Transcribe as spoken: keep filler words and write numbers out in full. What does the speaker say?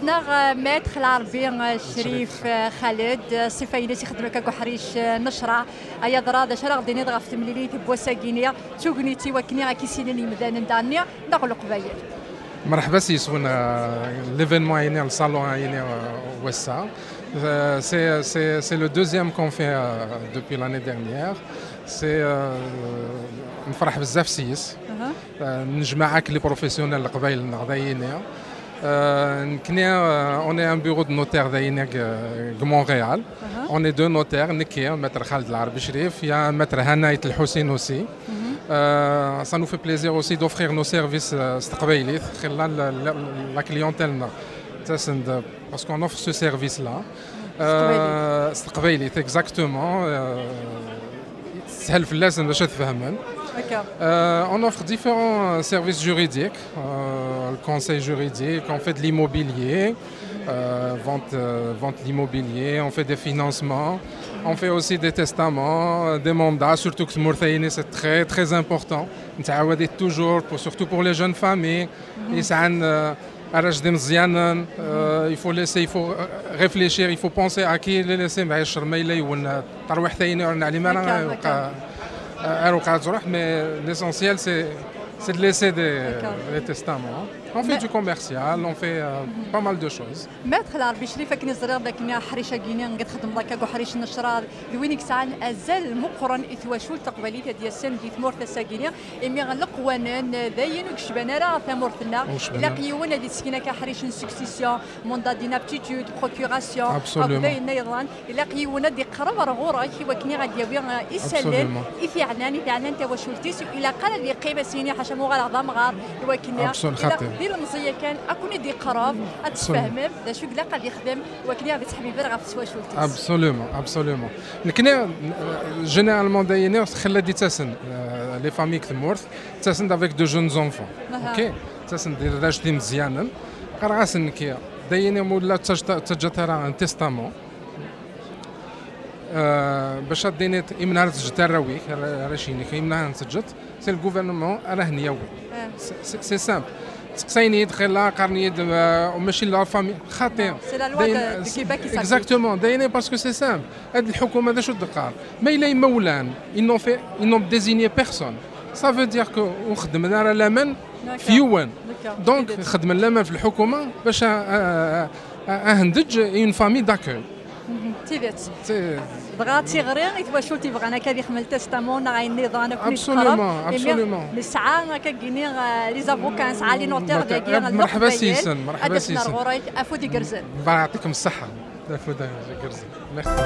Neɣ, euh, Maître Lɛerbi, euh, Crif, euh, Xaled, euh, ṣṣifa-ines ixeddem akka deg uḥric, euh, n ccreɛ. Ay aḍra, d acu ara ɣ-d-tiniḍ ɣef temlilit n wass-agi-nni? D tagnit i wakken ad k-issinen yimdanen daɣen-nni neɣ Leqbayel? Merḥba s yis-wen, euh, l'événement-agi, le salon-agi, euh, wass-a. Euh, c'est, c'est, c'est le deuxième qu'on fait, euh, depuis l'année dernière. C'est, euh, nefreḥ bezzaf s yis. Euh, nejmeɛ akk les professionnels n Leqbayel-nneɣ daɣen-nni. Euh, nekkni, euh, on est un bureau de notaire daɣen-nni deg, deg Montréal. On est deux notaires, nekki, Maître Xaled Lɛerbi Crif, il y a Maître Hana Ayt Lḥusin aussi. Euh, ça nous fait plaisir aussi d'offrir nos services, euh, s teqbaylit, xilla la, la, la clientèle-nneɣ. Ttasen-d, parce qu'on offre ce service-là. Euh, s teqbaylit, exactement. Euh, teshel fell-asen bac ad fehmen. D'accord. Euh, on offre différents, euh, services juridiques, euh, le conseil juridique, on fait de l'immobilier, euh, vente, euh, vente d'immobilier, on fait des financements, on fait aussi des testaments, euh, des mandats, surtout deg tmurt-agi-nni, c'est très, très important. Nettɛawad toujours, pour, surtout pour les jeunes familles. Yesɛan, euh, arrac d imeẓyanen, euh, il faut laisser, il faut, euh, réfléchir, il faut penser à qui les laisser mɛic ma yella yiwen, euh, tarwiḥt-agi-nni ur neɛlim ara. D'accord, d'accord. Euh, ar uqaɛ ad truḥ, mais l'essentiel c'est, c'est de laisser des, des testaments. On fait du commercial, on fait, euh, pas mal de choses. Maître Lɛerbi Crif, akken i ẓriɣ d akken aḥric-agi-nni i txeddmeḍ akka deg uḥric n ccreɛ, d win i yesɛan azal meqqren i twacult taqbaylit ad d-yasen di tmurt ass-agi-nni, imi leqwanen d ayen ur yecban ara tamurt-nneɣ. Ilaq yiwen ad isken akka aḥric n succession, mandat d'inaptitude, procuration, akked ayen nniḍen. Ilaq yiwen ad iqreb ar ɣur-k i wakken ad d-yawi, eh, isallen i t-iɛnan, i t-iɛnan tawacult-is. Ilaq ara ad yeqqim ad s-yini ḥaca ma uɣaleɣ d amɣar, i wakken ilaq d ilemẓi yakan ad ken-id-iqreb, ad tfehmem d acu i ilaq ad yexdem i wakken ad yettḥebiber ɣef twacult-is. Absolument, absolument. Nekkni, euh, généralement daɣen-nni xilla d-ittasen, euh, les familles deg tmurt, ttasen-d avec de jeunes enfants. Ok? Ttasen-d d arrac d imeẓyanen. Qqareɣ-asen nekki, daɣen-nni ma ur la ttaǧǧat ara un testament. Euh, bac ad d-tiniḍ imna ara teǧǧeḍ arraw-ik, arra-, arrac-inek, imna ara teǧǧeḍ, c'est le gouvernement ara hen-yawin. C'est, c'est, c'est simple. Seqsayen-iyi-d xilla, qqaren-iyi-d, euh, mačči la famille, xaṭi. C'est la loi de, de Québec qui s'applique. Exactement, daɣen-nni parce que c'est simple. Ad lḥukuma d acu d-teqqar? Ma yella imawlan, ils n'ont fait, ils n'ont désigné personne. Ça veut dire que ur xeddmen ara laman fi yiwen. Donc, xeddmen laman fi lḥukuma bac a, a, a, a hen-teǧǧ une famille d'accueil. D tidet. Dɣa d tiɣri i twacult yebɣan akka ad ixdem le testament neɣ ayen nniḍen akk. Absolument, absolument. Nesɛa akka gini, euh, les avocats, nesɛa les notaires dagi, merḥba s yis-sen, merḥba s yis-sen. Ad d-asen ar ɣur-k, afud igerrzen. Barakallahu fikum, ṣṣeḥḥa. Afud igerrzen. Merci.